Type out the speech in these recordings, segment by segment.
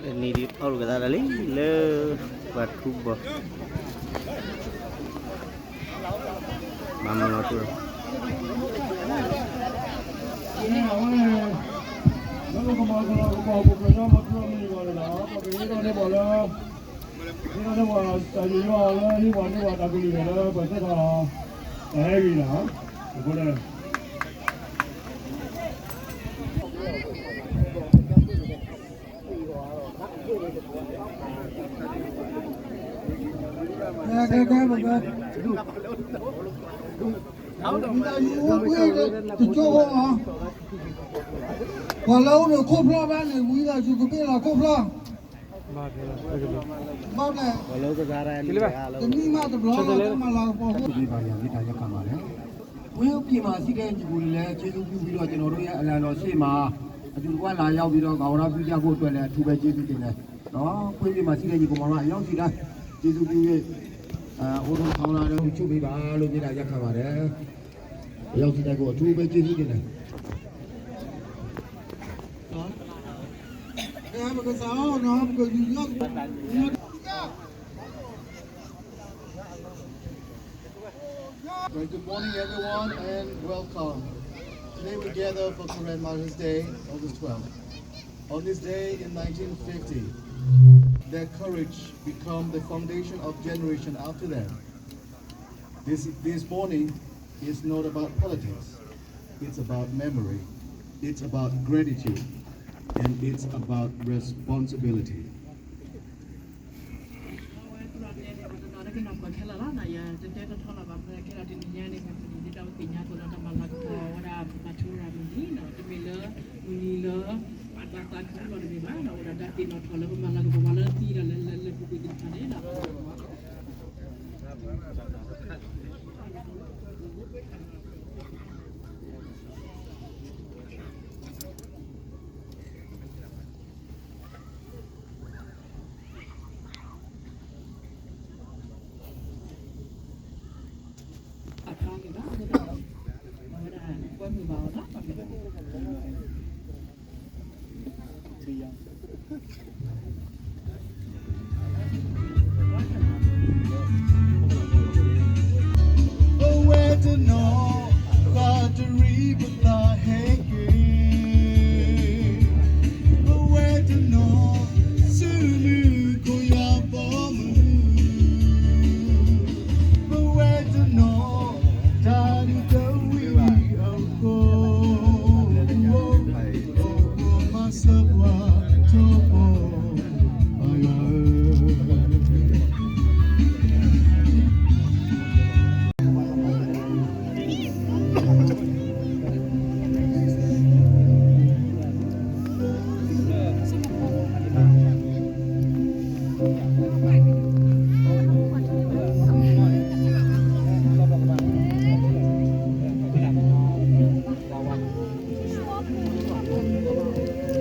နံၤဒံးအီၣ်ကသးတၢ်လံလၢ ပှၤထူဘီ မၤမၤလီၤထူ လၢကမၤကလီကမၤပူၤကညီမီၤတြီမံၤဂီၤန့ၣ်လီၤ ပကဟ့ၣ်ထီၣ်န့ၢ်ပှၤလၢ ဟ့ၣ်ထီၣ်န့ၢ်ပှၤတၢ်ယူးယီၣ်လၢ ဟ့ၣ်ပှၤန့ၢ်ပှၤတၢ်ကလုၢ်န့ၣ်လၢ ပှၤသ့ၣ်တဖၣ် တဟဲဂ့ၤလီၤ အဃိန့ၣ် ကဲ ကဲ ကဲ ကဲ တကၠိဖိမး ပှၤလၢအိၣ်ဒီးခိၣ်ဖျီၣ်ဘၣ်န့ၣ် ဝံသးစူၤကဘ့ၣ်လီၤခိၣ်ဖျီၣ် ဘၣ်ဖျဲၣ် တမံၤမးတဘျီလီၤ တမၤလၤကပီၤဖိ ဝ့ၢ်ပျ့ၤမၤစံၣ်တဲၣ်ညီၣ်ပူၤန့ၣ်လၢ ကျေးဇူးပြုပြီးတော့ ကျွန်တော်တို့ရဲ့ အလံတော်ရှေ့မှာ အတူတကွ လာရောက်ပြီးတော့ ဂါဝရပြုကြဖို့အတွက်လည်း အထူးပဲ ကျေးဇူးတင်တယ်နော်။ ဝ့ၢ်ပျ့ၤမၤစံၣ်တဲၣ်ညီၣ်ပူၤ မင်္ဂလာအရောက်စီတိုင်း ကျေးဇူးပြု၍ အဲ အိုးထွန်းခေါင်းလာတဲ့ ချူပေးပါလို့ မေတ္တာရပ်ခံပါတယ်။ အရောက်စီတိုင်းကို အထူးပဲ ကျေးဇူးတင်တယ်။ အဲ ပကစးအီၤနော် ပကယူၤလီၤ Right, good morning, everyone, and welcome. Today we gather for Karen Mother's Day, August twelfth. On this day in nineteen fifty, their courage become the foundation of generation after them. This, this morning is not about politics. It's about memory. It's about gratitude. And it's about responsibility. တတဲတထီလီၤဘၣ် ခဲလၢာ်တနံၤညါန့ၣ် ပဒ်သိးပသ့ၣ်ညါအသိးလီၤ တၢ်မၤလၤကပီၤဝဲဒၣ် မၤထူရၤမုၢ်နံၤ တမ့ၢ်လၢ မုၢ်နံၤလၢ ဘၣ်သးခုလီၤတမ့ၢ်ဘၣ် အိၣ်ဒီးတၢ်သ့ၣ်နီၣ်ထီၣ်လၢပမၤလၤကပီၤပှၤလၢသံဒီးလၢလၢပူၤကွံာ်သ့ၣ်တဖၣ်န့ၣ် ပဝဲတနီၤ ဘၣ်တရံးပသးဟဲက့ၤ ပဝဲတနီၤ ဆူမုၢ်ကိၢ်ယၤဘီမုၢ် ပဝဲတနီၤ တၢ်ဒုးတဝံၤအဃိ မၤစၢၤပှၤထီဘိ အယွ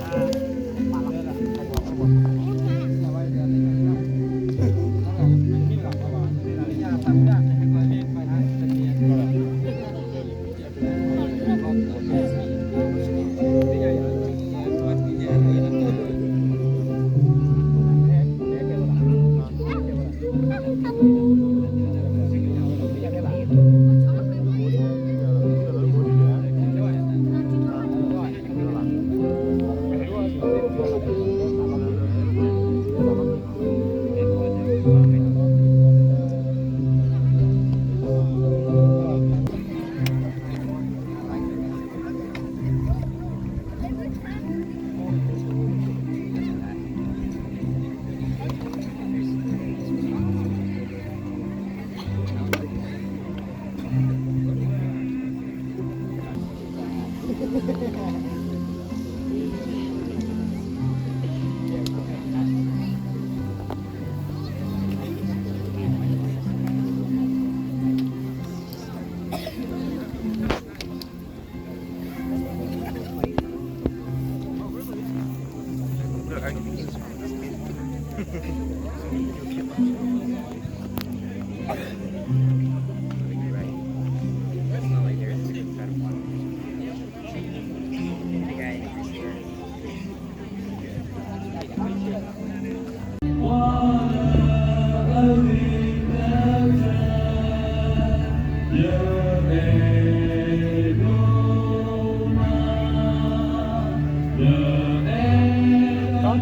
ၤဧၢ.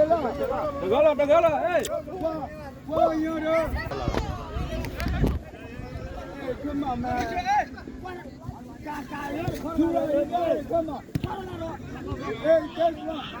တဂၤလီၤ တဂၤလီၤ ဟဲ ပှၤညိဒီး ခမ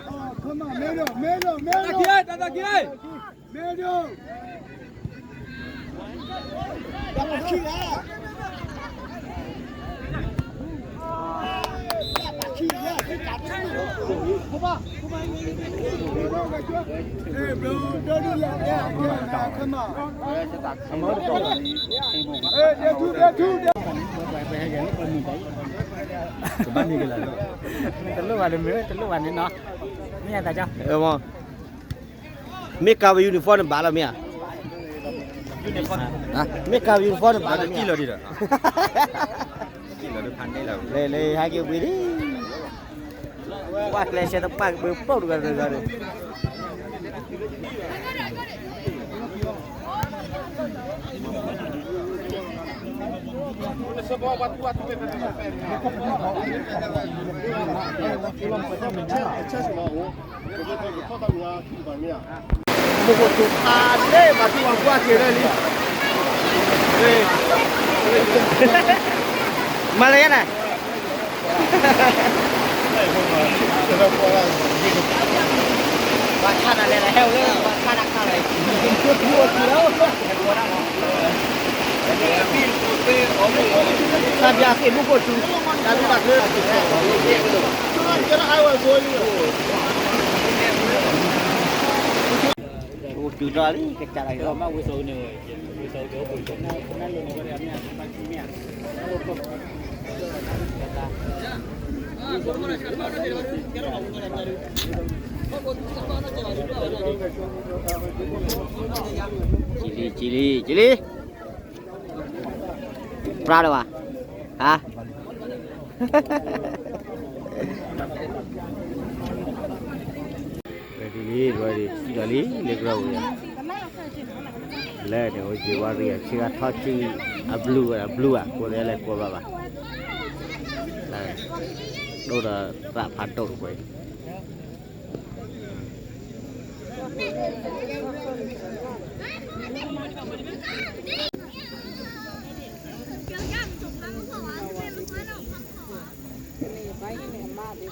ခမ မဲဒိၣ် မဲဒိၣ် မဲဒိၣ် မဲဒိၣ် တလိၣ်ဘၣ်န့ၣ် မ့ၢ်တလိၣ်ဘၣ်န့ၣ်နီၤ, မ့ၢ်တၢ်က မ့ၢ်ကါဝဲ uniform န့ၣ်ဘၣ်လီၤမ့ၢ်ဧါ, မ့ၢ်ကါဝဲ uniform န့ၣ်ဘၣ်လီၤမ့ၢ်ဧါ, လဲၤလဲၤဟဲက့ၤဝံၤဒံး, ကွၢ်ကျဲဆဲတပၣ်ကပၢၤပိာ်တဂၤတဂၤဒီး မ့ၢ်ကအိၣ်တူၢ်ဖးန့ၣ် မၤထူၣ်မၤကွၢ်က့ၤလၢလံ, မၤလၢယဲန့ၣ်, ဘၣ် အိၣ်တုၤထီၣ်လံ ကစၢ်လၢ ကံလံ ကံလံ ကံလံ ပြါလၢၤဘၣ် ဟါ ready လံ ready စံၣ်ဒီးလံ လ့ကရၢၢ်ဝံၤ လဲၣ်န့ၣ် အိၣ်ယံၤဝါရံၣ် ဆ့ကၤထီၣ်စု အဘျုးဝဲ အဘျုးဘၣ် ကိးလၢလဲၤကိးဘၣ်ဘၣ် ဒိၣ်ဒီးသးဖးဒိၣ်တကွဲး ဆဲးကဒီးလံ အိၣ်ဝဲဝံၤလံ ဆဲး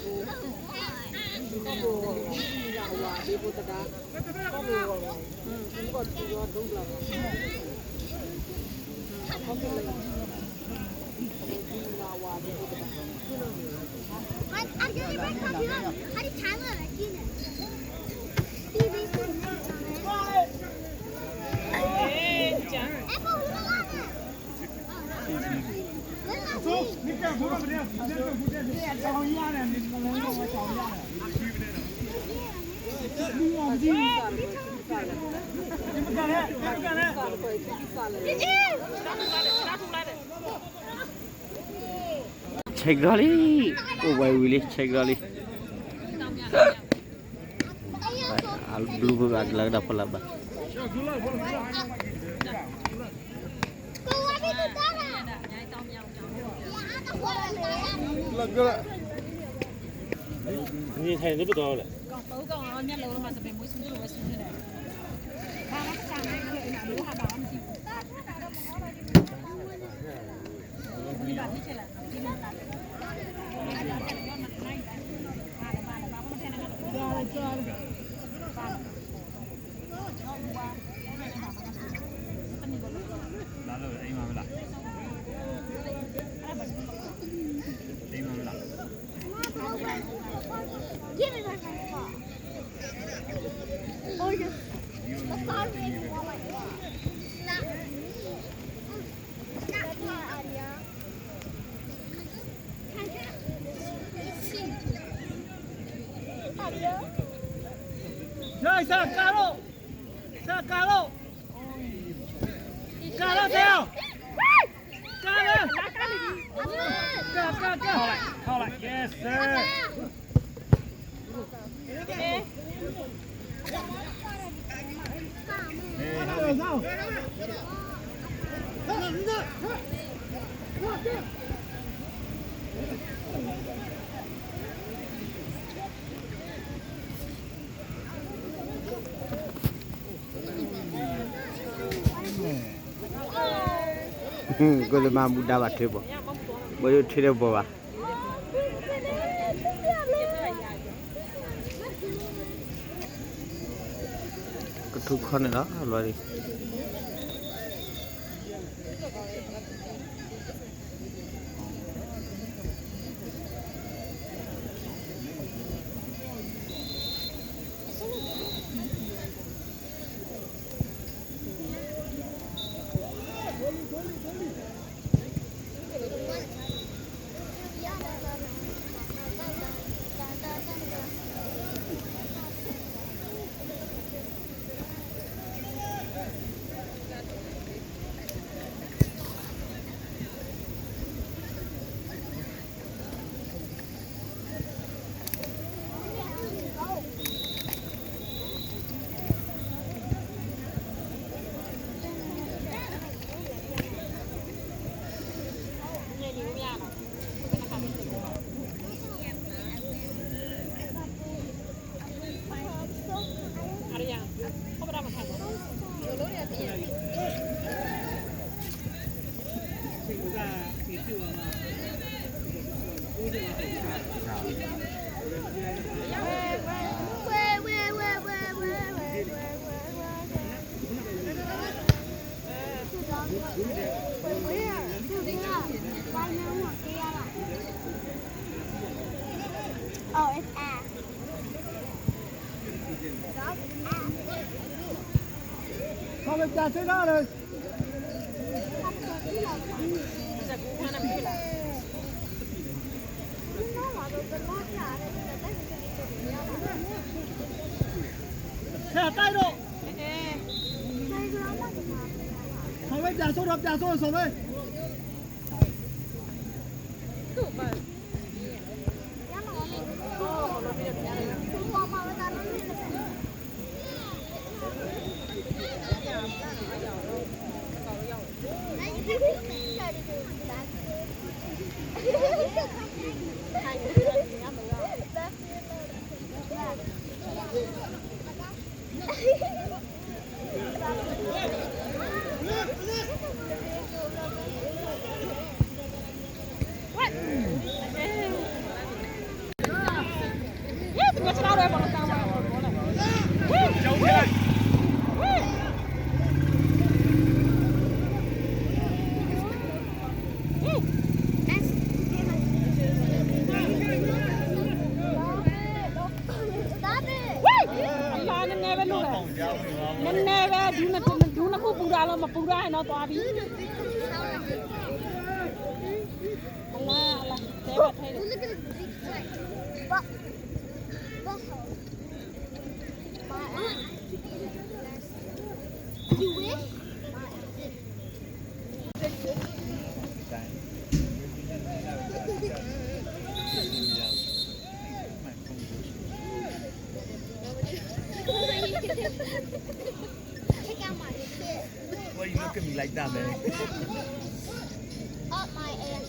ကဒီးလံ အဘျုးဖုဂၤကလၢကဒီးဖီလာ်ဘၣ် ကါလီၤ ကါလီၤ ကါလီၤ ကါလီၤ ကါလီၤ ကါလီၤ yes sir ကလၢမၤမူဒါဘၣ်ထွဲဘီၣ် ဘီၣ်ယိၣ်ထွဲဒီးဘီၣ်ဘၣ် ကထူခီန့ၣ်လီၤ လီၤဒံး Thank you. ဝဲပျးစ့ဒၣ်လၢ ဟဲတၢ်ဒီး ဆီဝဲပျးစိဒီးပျးစိဆီဝဲ နနဲဝဲ ဒူနခိၣ်ပူၤရၤလီၤ မပူၤရၤနီၤ သွားပြီ အလါ အလါ တဲဘၣ်ထဲဒီး Why you look at me like that, man? Up my ass.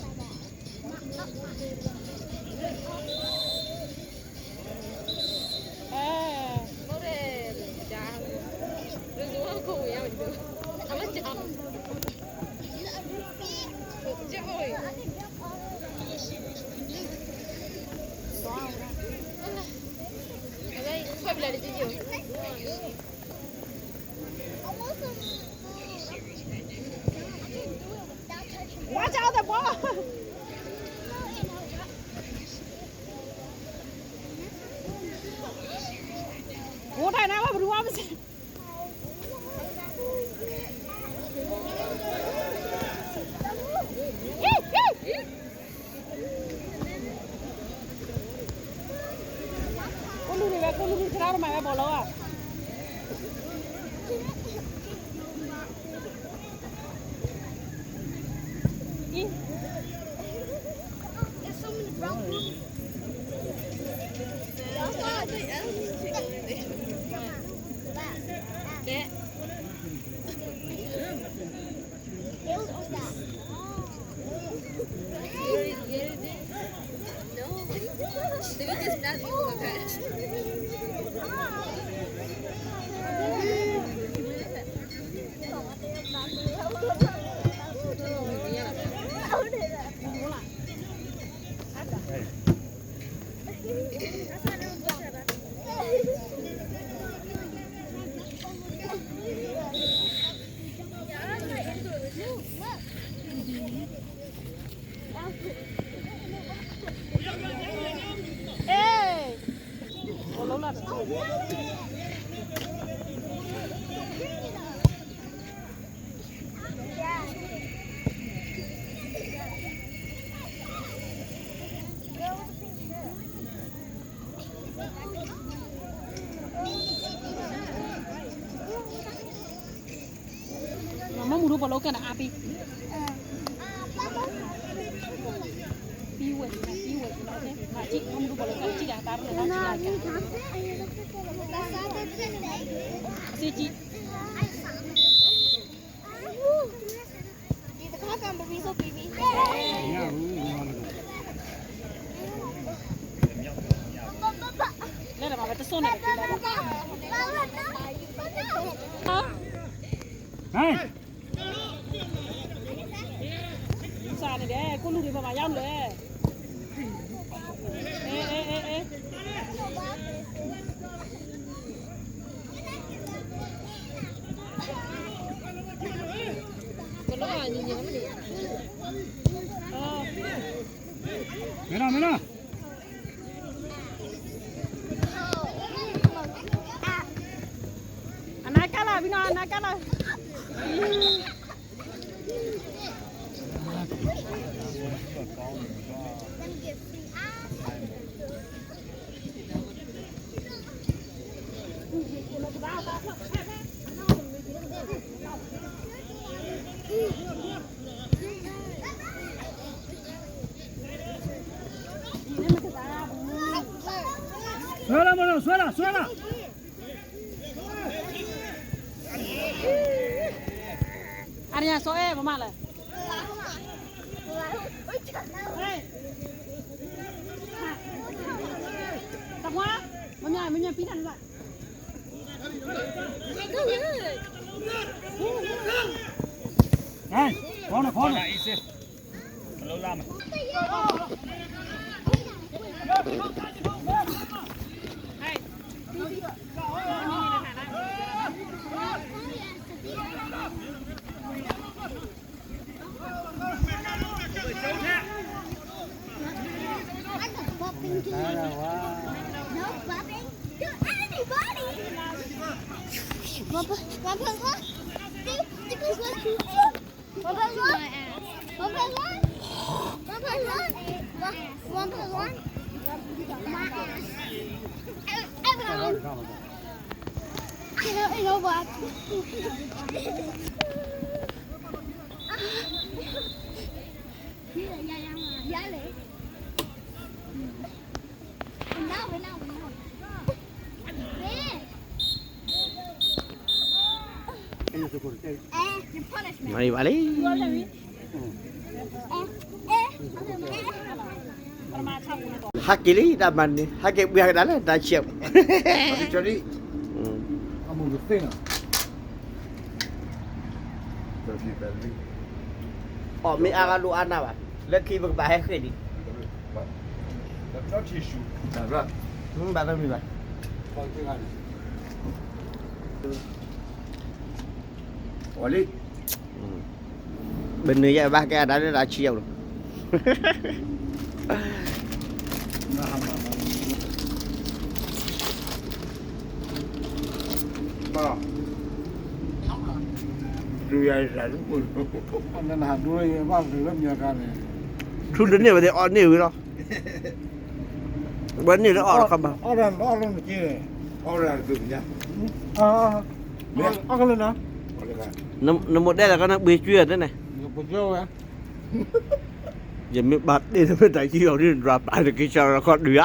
Watch out the ball. အိၣ်တၢ်နၤဝဲ ဘုရားမစဲး ကိၣ်လူၢ်န့ၣ်ဝဲ ကိၣ်လူၢ်န့ၣ် သရၣ်တမၤဝဲဘီလီၤဧါ. Mama muru bolo kana api. Piwe, piwe, mama muru bolo kana cida taru na cida. Siji. Hey! Sa ni de, ko lu de ba ma yam le. Eh, eh, eh, eh. Mira, mira. Anakala, vino anakala. ဆွဲလာမလို့ ဆွဲလာ ဆွဲလာ အရၢစီအဲ ပမလဲၣ် တမွါ မမြမမြပီးတၢ်နဘၣ် Hey, corner, corner. Easy. Hello, Lama. I'm not bumping to you. No bumping to anybody. One plus one. One plus one. One plus one. One plus one. One plus one. One plus one. My ass. Everyone. You know, you know what? Mari balik. Hake lei da mane, hake bui hake dale da ciap. Sorry. Ɔ, mê a g'a lo a na ba. Lơ khi bơ ba hê khê đi. Ba tơ mi ba. Ɔ lei. Bơ nư ya ba hake a dale da ciap lo. Thu dê nê wê dê o nê wê lô. Wê nê lê o lô kha ba. Nê mô đen là có năng bê chuyên thế này. Yă mê bạt đê nó mê đáy chi hông đi drop ai được cái sao nó có đứa.